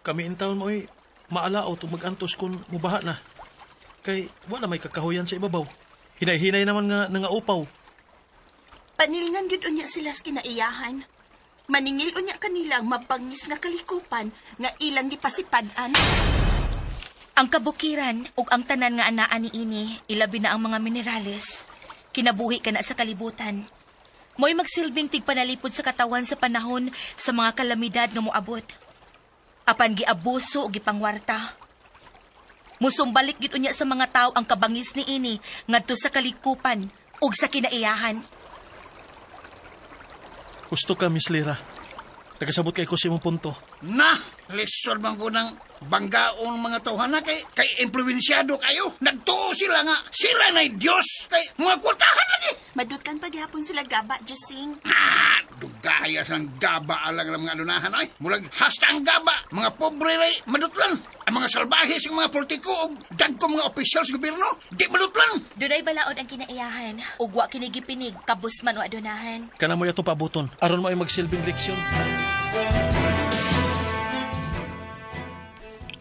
Kami in town mo'y maalaot ug magantos kung mubaha na. Kay wala may kakahuyan sa ibabaw. Hinay-hinay naman nga nangaupaw. Panilngan gyud unya sila sa kinaiyahan. Maningil unya kanila ang mabangis nga kalikupan nga ilang gipasipad-an. Ang kabukiran ug ang tanan nga anaa niini, ilabi na ang mga minerales. Kinabuhi ka na sa kalibutan. Mo'y magsilbing tigpanalipod sa katawan sa panahon sa mga kalamidad nga moabot. Apan giabuso o gipangwarta. Musumbalik gid unya sa mga tao ang kabangis niini ngadto sa kalikupan ug sa kinaiyahan. Gusto ka, Miss Lira. Tagasabot kay ko sa imong punto. Na, lisod man ko ng banggaon mga tawhana kay kay impluensyado kayo. Nagtuo sila nga, sila na'y Diyos. Kay mga kwartahan lagi. Madutkan paghapon sila gaba, Jusing. Ah, dugaya sang gaba alang ang mga adunahan ay. Murag hasta ang gaba, mga pobre ray madutlan. Ang mga salbahe sa mga politiko ug dagko mga opisyal sa gobyerno, di madutlan. Dunay balaod ang kinaiyahan ug wa kini gipinig kabus man o adunahan. Kana mo yato paabuton. Aron mo ay magsilbing leksyon.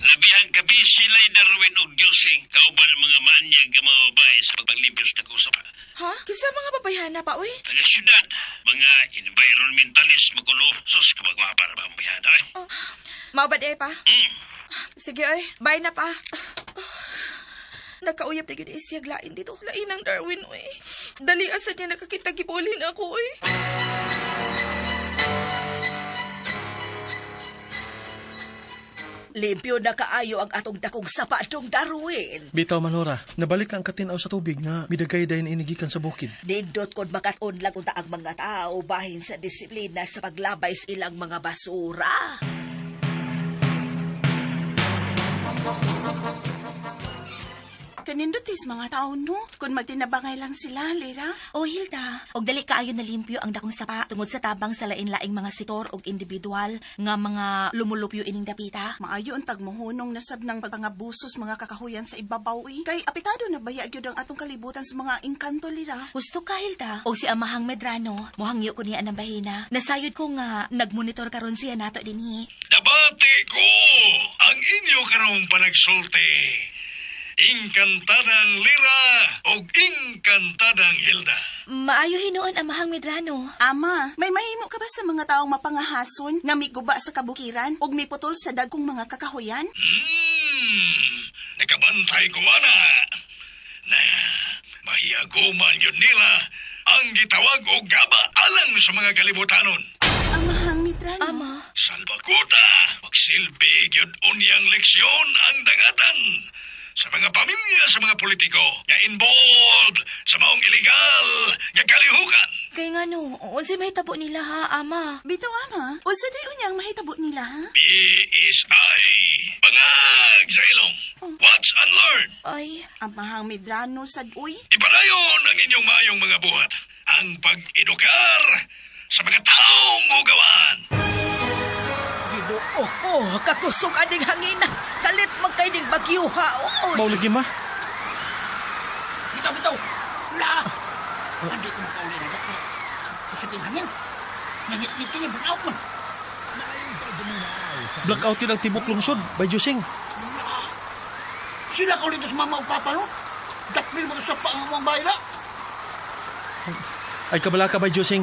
Labihang gabi sila'y Darwin og Diyosing kauban ang mga maanyag nga mga babae sa paglimpyo sa dakong sapa. Ha? Kinsa mga babayhana pa, uy? Taga syudad, mga environmentalist makuno, sus kumagwapa na ba ang bihana ay? Oh, mao ba di ay pa? Sige, oy. Bye na pa. Nakauyap na gyud isiyag lain dito. Lain ang Darwin, uy. Dali asa niya nakakita gibulin ako, uy. Limpyo na kaayo ang atong dakong sapa atong Darwin. Bitaw Manora, nabalik ang katinaw sa tubig nga midagay dayon inigikan sa bukid. Nindot kon makat-on lang unta ang mga tao bahin sa disiplina sa paglabay sa ilang mga basura. Kanindutis mga tao, no? Kung magtinabangay lang sila, Lira. O Hilda, og dali kaayo nalimpyo ang dakong sapa tungod sa tabang sa lain-laing mga sektor og individual nga mga lumulupyo ining dapita. Maayo ang tagmuhunong nasab ng pagpangabusos mga kakahuyan sa ibabaw, eh. Kay apektado na baya gyud ang atong kalibutan sa mga engkanto, Lira. Husto ka, Hilda. Og si Amahang Medrano, mohangyo ko niya ng bahina. Nasayod ko nga nagmonitor karon siya nato dinhi. Nabati ko ang inyo karong panagsulti. Inkantadang Lira o Inkantadang Hilda. Maayo hinuon Amahang Medrano. Ama, may mahimo ka ba sa mga taong mapangahason nga miguba sa kabukiran ug miputol sa dagkong mga kakahuyan? Nakabantay ko ana. Na, mahiyaguman yun nila ang gitawag og gaba alang sa mga kalibutanon. Amahang Medrano. Ama. Salbakuta, magsilbi gyud unyang leksyon ang dangatan sa mga pamilya sa mga politiko nga involved sa maong ilegal nga kalihukan. Kay nga no, unsay mahitabo nila ha, Ama? Bitaw, Ama. Unsa day unyang mahitabo nila, ha? BSI, bangag sa ilong. Watch and learn. Ay, Amahang Medrano sad uy. Ipadayon ang inyong maayong mga buhat. Ang pag-edukar sa mga taong ugawan. Ginoo ko, kakusog aning hangina. Kalit man kay ning bagyo ha, oy. Mao lagi ma. Bitaw, bitaw. La! Hindi ko makauli na dako. Kusog yung hangin. Nangit-ngit kini, blackout man. Blackout yun ang tibok lungsod, Bay Jusing. Sila ka ulit sa mama o papa, no? Dakpil mo sa pang bahay na. Ay kabalaka, Bay Jusing.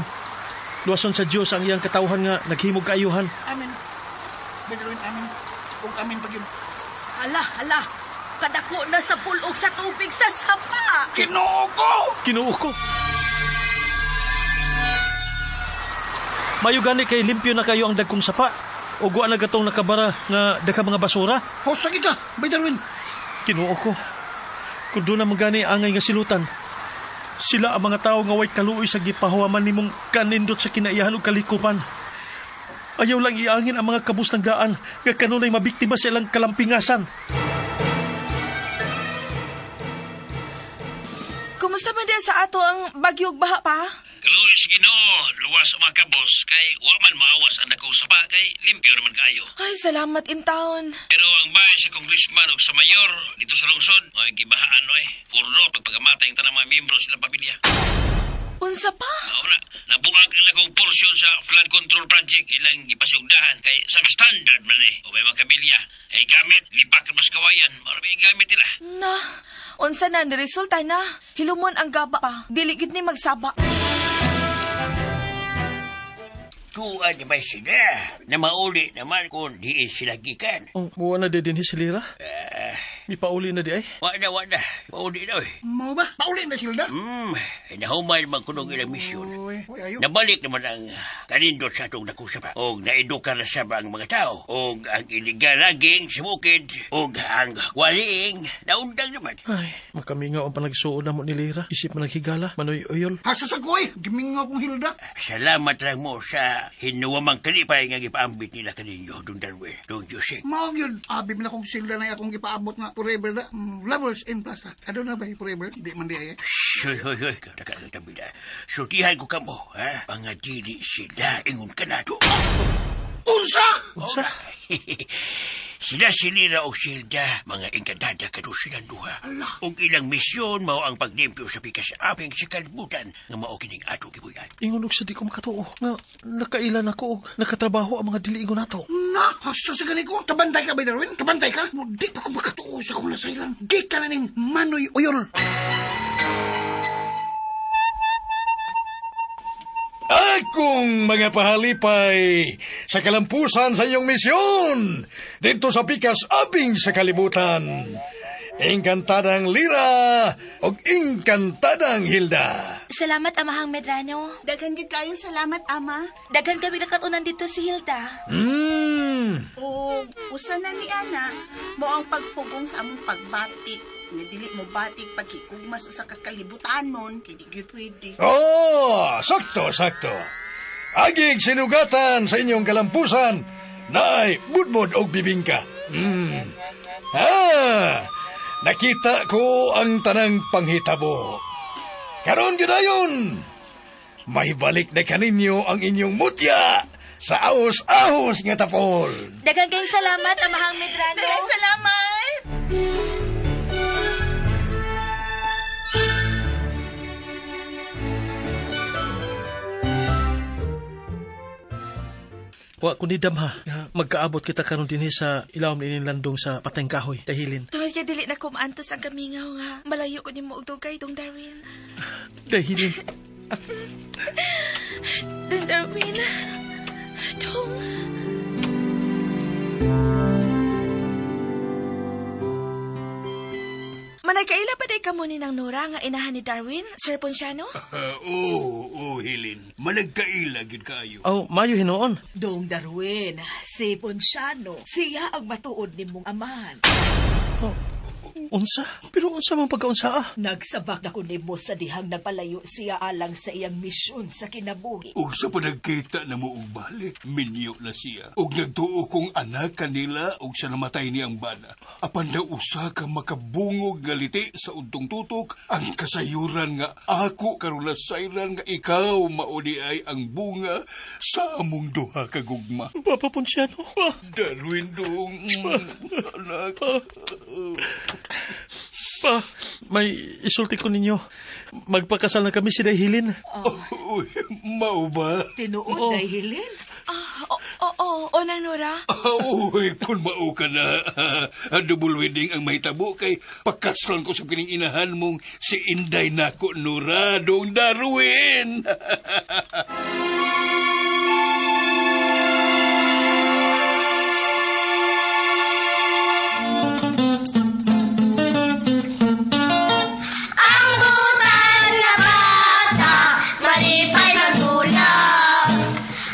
Luwason sa Diyos ang iyang katawhan nga naghimog kaayuhan. Amen. Bedroin, amen. Kung amen pag yun. Hala, hala. Kadako na sa pulog sa tubig sa sapa. Kinoo ko! Kinuo ko. Mayo gani kay limpyo na kayo ang dagkong sapa. O guwa na gatong nakabara nga dagka mga basura. Host lagi ka, Bay Darwin. Kinuo ko. Kung doon na gani angay nga silutan. Sila ang mga tao nga way kaluoy sa gipahuwaman nimong kanindot sa kinaiyahan ug kalikupan. Ayaw lang iangin ang mga kabus ng gaan nga kanunay mabiktima sa ilang kalampingasan. Kumusta man din sa ato ang bagyo ug baha pa? Kaluoy sa Ginoo, luwas ang mga kabos kay wa man maawas ang dakong sapa kay limpyo naman kaayo. Ay, salamat in town. Pero ang bahay sa congressman ug sa mayor dito sa lungsod, ay gibahaan oy. Purno pagpagamatay ang tanang mga miyembro sa ilang pamilya. Unsa pa? Mao na, nabuang ang akong porsyon sa flood control project ilang gipasugdahan kay substandard man eh. O may mga kabilya ay gamit lipak mas kawayan, mao ra may gamit nila. Na, unsa na ni resulta na. Hilumon ang gaba pa. Dili gid ni magsaba. Kuan ni may sila na mauli naman kung diin sila gikan. Oh, buwa na di din si Lira. Mipauli na di ay. Wa na, wa na. Mauli na oy. Mo ba? Pauli na silda. Nahumay naman kunog ilang misyon. Uy, uy, ayo. Nabalik naman ang kanindot sa atong nakusap. Og naedukar na sab ang mga tao. Og ang iligal laging sa bukid. Og ang waliing naundang naman. Ay, makamingaw ang panagsuod na mo ni Lira. Isip man naghigala, manoy oyol. Hasa sa ko eh. Gimingaw kong Hilda. Salamat lang mo sa hinuwamang kalipay nga gipaambit nila kaninyo, Don Darwe, Don Jose. Mao gyud. Abi man akong silda na akong gipaabot nga forever na. Lovers in Plaza. Ano na ba yung forever? Di man di ay. Hoy, hoy, hoy. Taka lang tabi na. Sultihan ko kamo, ha? Mga dili sila, ingon ka na to. Unsa? Unsa? Sila si Lira o Silda, mga engkantada kado silang duha. Ug ilang misyon mao ang paglimpyo sa pikas aping sa kalibutan nga mao kining ato gibuyan. Ingon og sa di ko makatuo nga nakailan ako og nakatrabaho ang mga dili ingon nato. Na, hasta sa gani ko. Kabantay ka ba, Darwin? Kabantay ka? Mo, di pa ko makatuo sa kong nasailan. Di ka na ning manoy uyol. Akong mga pahalipay sa kalampusan sa iyong misyon dito sa pikas abing sa kalibutan. Engkantadang Lira o engkantadang Hilda. Salamat, Amahang Medrano. Daghan gid kayong salamat, Ama. Daghan kami nakatunan dito si Hilda. O usa na ni ana mo ang pagpugong sa among pagbatik. Nga dili mo batik pagkikugmas usa ka kalibutanon, kay di gyud pwede. Oh, sakto, sakto. Agig sinugatan sa inyong kalampusan naay budbud og bibingka. Ah, nakita ko ang tanang panghitabo. Karon gyud may balik na kaninyo ang inyong mutya sa ahos-ahos nga tapol. Daghan kayong salamat, Amahang Medrano. Daghan salamat. Wa ko ni damha. Nga magkaabot kita karon dinhi sa ilawom ni landong sa pateng kahoy. Dahilin. Tungod kay dili na kumaantos ang kamingaw nga. Malayo ko nimo og dugay, Dong Darwin. Dahilin. Dong Darwin. Dong. Managkaila pa day kamo ni nang Nora nga inahan ni Darwin, Sir Ponciano? Oo, Helen. Managkaila gyud kaayo. Oh, mayo hinuon. Dong Darwin, si Ponciano, siya ang matuod nimong amahan. Oh, unsa? Pero unsa man pagkaunsa ah? Nagsabak na ko nimo sa dihang nagpalayo siya alang sa iyang misyon sa kinabuhi. Ug sa panagkita na mo og balik, minyo na siya. Ug nagtuo kong anak kanila ug sa namatay niyang bana. Apan na usa ka makabungog nga liti sa untong tutok ang kasayuran nga ako karon nasayran nga ikaw mao di ay ang bunga sa among duha ka gugma. Papa Ponciano. Pa. Darwin dong, anak. Pa, may isulti ko ninyo. Magpakasal na kami si Day Helen. Uy, mao ba? Tinuod, Day Helen? Ah, oo, oo, oo, Nang Nora. Uy, kung mao ka na, double wedding ang mahitabo kay pakaslon ko sa kining inahan mong si Inday nako Nora, dong Darwin. Ang butan na bata, malipay magtulog.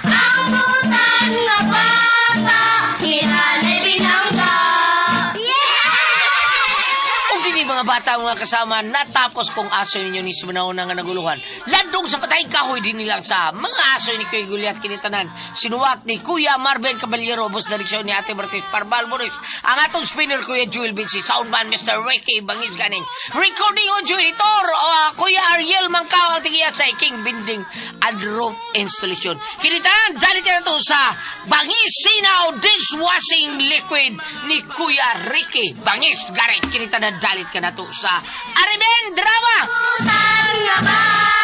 Ang butan na bata, hinanay binangga. Yeah! Kung kini mga bata mga kasama, natapos kong aso ninyo ni Sumanahon nga naguluhan. Landong sa patay kahoy din nilang sa mga aso ni Kuya Gulyat kinitanan. Sinuwat ni Kuya Marvin Caballero, boss direksyon ni Ate Martis Parval Boris. Ang atong spinner Kuya Jewel Vinci, soundman Mr. Ricky Bangis Ganing. Recording audio editor, Kuya Ariel Mangkao ang tigiya sa King Binding and Roof Installation. Kinitanan, dalit na to sa Bangis Sinaw Dishwashing Liquid ni Kuya Ricky Bangis Garing. Kinitanan, dalit ka na to sa Arimen Drama! Butan na bata,